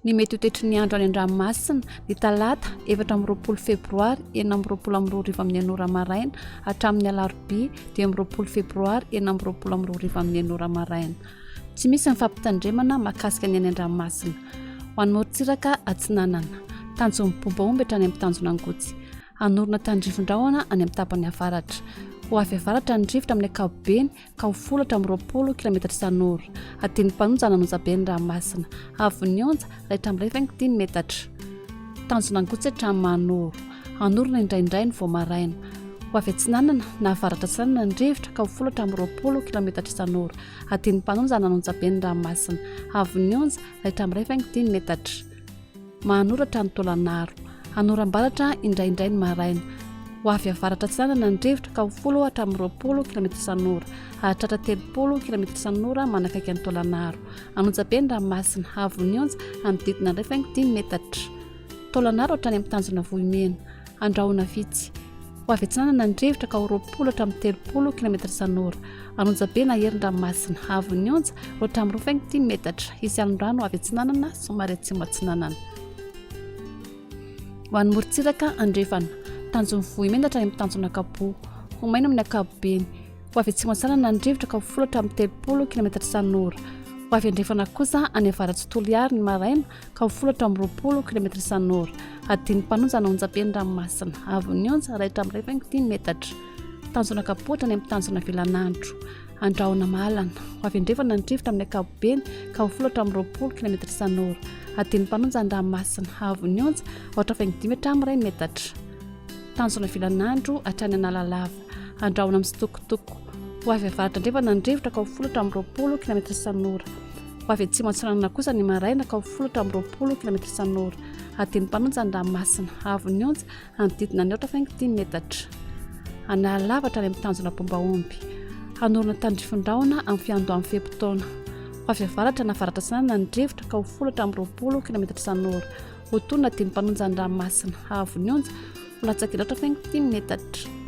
Ny mety ho toetry ny andro any an-dranomasina, ny talata 24 febroary 2026 amin'ny enina ora maraina hatramin'ny alarobia 25 febroary 2026 amin'ny enina ora maraina. Tsy misy ny fampitandremana mahakasika ny any an-dranomasina. Ho an'ny morontsiraka atsinanana, tanjon'ny Bobaomby hatrany amin'ny tanjon'Angotsy. Hanorina tandrifin-drahona any amin'ny tapany avaratra. Ho avy avaratra ny rivotra amin'ny ankapobeny ka ho folo hatramin'ny 20 kilaometatra isan'ora. Adin'ny mpanonja an'Anonjabe ny ranomasina. Haavon'ny onja, raitra amin'ny 1,5 metatra. Tanjona Angotsy hatramin'ny Mahanoro. Hanorina indraindray ny vao maraina. Ho avy atsinanana na avaratra atsinanana ny rivotra ka ho folo hatramin'ny 20 kilaometatra isan'ora. Adin'ny mpanonja an'Anonjabe ny ranomasina. Haavon'ny onja, raitra amin'ny 1,5 metatra. Mahanoratra ny Taolanaro. Hanoram-baratra indraindray ny maraina. Ho avy avaratra atsinanana ny rivotra ka ho folo hatramin'ny 20 kilaometatra isan'ora. Hahatratra 30 kilaometatra isan'ora manakaiky an'i Taolanaro. An'Onjabe ny ranomasina. Haavon'ny onja hanodidina ny 1,5 metatra. Taolanaro hatrany amin'ny tanjona Vohimena. Andrahona vitsy. Ho avy atsinanana ny rivotra ka ho 20 hatramin'ny 30 kilaometatra isan'ora. An'Onjabe na herin-dranomasina. Haavon'ny onja, roa hatramin'ny 2,5 metatra. Hisy alon-drano avy atsinanana somary atsimo atsinanana. Ho an'ny morontsiraka andrefana, tanjon'ny Vohimena hatrany amin'ny tanjon'Ankapoa. Ho maina amin'ny ankapobeny. Ho avy atsimo atsinanana ny rivotra ka ho folo hatramin'ny 30 kilaometatra isan'ora. Ho avy andrefana kosa any avaratr'i Toliary ny maraina ka ho folo hatramin'ny 20 kilaometatra isan'ora. Hadin'ny mpanonja na onjabe ny ranomasina. Haavon'ny onja, iray hatramin'ny 1,5 metatra. Tanjona kapoatra any amin'ny tanjona velanandro. Andrahona mahalana. Ho avy andrefana ny rivotra amin'ny ankapobeny ka ho folo hatramin'ny 20 kilaometatra isan'ora. Hadin'ny mpanonja ny ranomasina. Haavon'ny onja, aotra faingo dimy hatramin'ny iray metatra. Tanjona vilanandro hatrany Analalava. Andrahona mitsitokotoko. Ho avy avaratra andrefana ny rivotra ka ho folo hatramin'ny 20 kilaometatra isan'ora. Ho avy atsimo atsinanana kosa ny maraina ka ho folo hatramin'ny 20 kilaometatra isan'ora. Hadin'ny mpanonja ny ranomasina. Haavon'ny onja, hanodidina ny aotra faingo dimy metatra. Analalava hatrany amin'ny tanjona Bombaomby. Hanorina tandrifin-drahona amin'ny fiandohan'ny fe-potoana. Ho avy avaratra na avaratra atsinanana ny rivotra ka ho folo hatramin'ny 20 kilaometatra isan'ora. Ho tonina dimy mpanonja ny ranomasina. Haavon'ny onja, ho latsak'ilatra faingo dimy metatra.